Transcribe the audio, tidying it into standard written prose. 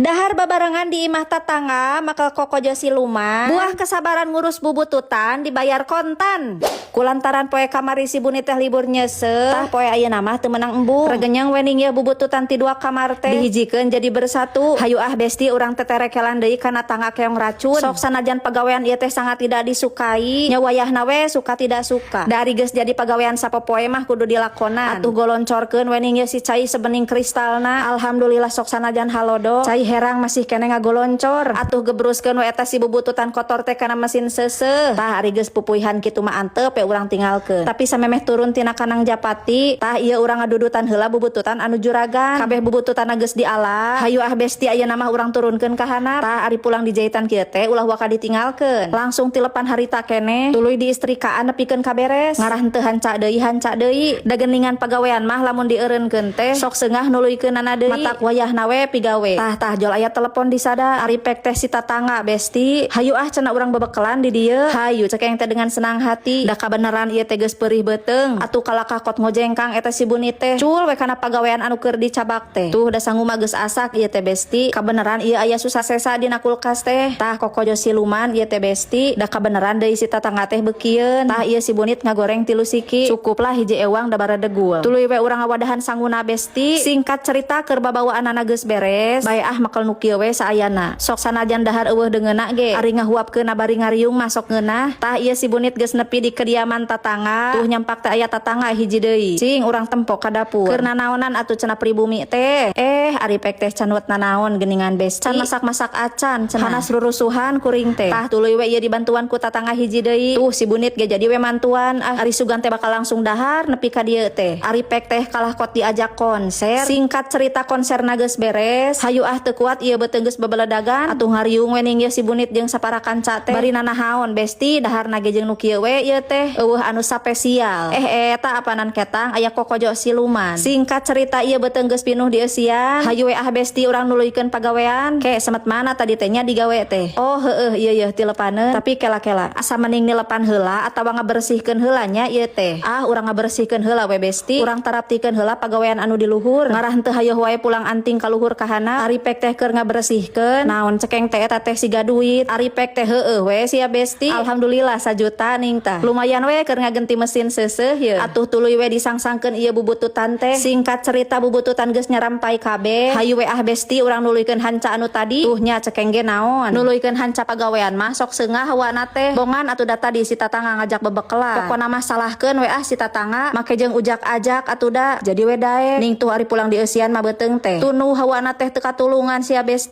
Dahar babarengan di imah tatangga maka kokojo siluman. Buah kesabaran ngurus bubututan dibayar kontan. Kulantaran poe kamari si Buni teh libur nyeuseuh, tah poe ayeuna mah teu meunang embung. Regenyeng we ning yeuh bubututan ti dua kamar teh dihijikeun jadi bersatu. Hayu ah, besti, urang teterekelan deui kana tangga keong racun. Sok sanajan pagawean ieu teh sangat tidak disukai, nya wayahna we suka tidak suka. Dari geus jadi pagawean sapopoe mah kudu dilakonan. Atuh goloncorkeun we ning yeuh si cai sebening kristalna. Alhamdulillah, sok sanajan halodo, cai herang masih keneh ngagoloncor. Atuh gebruskeun we eta si bubututan kotor teh kana mesin seuseuh. Tah, ari geus pupuihan kitu mah antep we urang tinggalkeun. Tapi samemeh turun tina kanang japati, tah ieu urang ngadudutan heula bubututan anu juragan. Kabeh bubututan geus diala. Hayu ah, besti, ayeuna mah urang turunkeun ka handap. Tah, ari pulang dijahitan kieu teh ulah waka ditinggalkeun. Langsung tilepan harita keneh, tuluy diistrikaan nepikeun ka beres. Ngarah henteu hanca deui, hanca deui. Da geningan pagawean mah lamun dieureunkeun teh sok seungah nuluykeunana deui. Matak wayahna we pigawe. Tah tah, jol aya telepon di sada. Ari pek teh si tatangga, besti. "Hayu ah," cenah, "urang bebekelan di dieu." "Hayu," cek teh dengan senang hati. Da kabeneran ieu teh geus peurih beuteung. Atuh kalakah kot ngojengkang eta si Buni teh. Cul we kana pagawean anu keur dicabak teh. Tuh, da sangu mah geus asak ieu teh, besti. Kabeneran ieu aya susah sesa dina kulkas teh. Tah, kokojo siluman ieu teh, besti. Da kabeneran deui si tatangga teh beukieun. Tah, ieu si Bunit ngagoreng tilu siki. Cukuplah hiji ewang da baradegul. Tuluy we urang ngawadahan sanguna, besti. Singkat cerita, keur babawaanana geus beres. Bae ah, makel nu kieu we saayana. Sok sanajan dahar euweuh deungeuna ge, ari ngahuapkeun bari ngariung mah sok ngeunah. Tah, ieu si Bunit geus nepi di kediaman tatangga. Tuh, nyampak teh aya tatangga hiji deui. Cing urang tempo ka dapur. Keur nanaonan atuh cenah pribumi teh? Eh, ari pek teh can wet nanaon geuningan, besti. Can masak-masak acan cenah. Hanas rurusuhan kuring teh. Tah, tuluy we ieu dibantuan ku tatangga hiji deui. Tuh, si Bunit ge jadi we mantuan. Ah, ari sugan teh bakal langsung dahar nepi ka dieu teh. Ari pek teh kalah kot diajak konser. Singkat cerita, konserna geus beres. Hayu ah, teu kuat ieu beuteung geus bebeledagan. Atuh ngariung we ning ieu si Bunit jeung sapara kanca teh. Bari nanahaon, besti, daharna ge jeung nu kieu we ieu teh. Euweuh anu spesial. Eh, eta apanan ketang aya kokojo siluman. Singkat cerita, ieu beuteung geus pinuh dieusian. Hayu we ah, besti, urang nuluykeun pagawean. Ke semet mana tadi teh nya digawe teh? Oh heueuh, ieu yeuh tilepaneun. Tapi kela-kela. Asa mending nilepan heula atawa ngabersihkeun heula nya ieu teh? Ah, urang ngabersihkeun heula we, besti. Urang taraptikeun heula pagawean anu di luhur. Ngarah henteu hayoh wae pulang anting ka luhur ka handap. Ari pek teh keur ngabersihkeun. Naon cekeng teh eta teh siga duit. Ari pek teh heueuh we sia, besti. Alhamdulillah, sajuta ning tah. Lumayan we keur ngagenti mesin seuseuh ye. Atuh tuluy we disangsangkeun ieu bubututan teh. Singkat cerita, bubututan geus nyarampai kabeh. Hayu we ah, besti, urang nuluykeun hanca anu tadi. Tuh nya cekeng ge naon. Nuluykeun hanca pagawean mah sok seungah hawana teh. Bongan atuh da tadi si tatangga ngajak bebekelan. Pokona mah salahkeun we ah si tatangga. Make jeung ujak-ajak atuh da. Jadi we daek. Ning tuh ari pulang dieusian mah beuteung teh. Tunuh hawana teh teu katulungan sia, besti.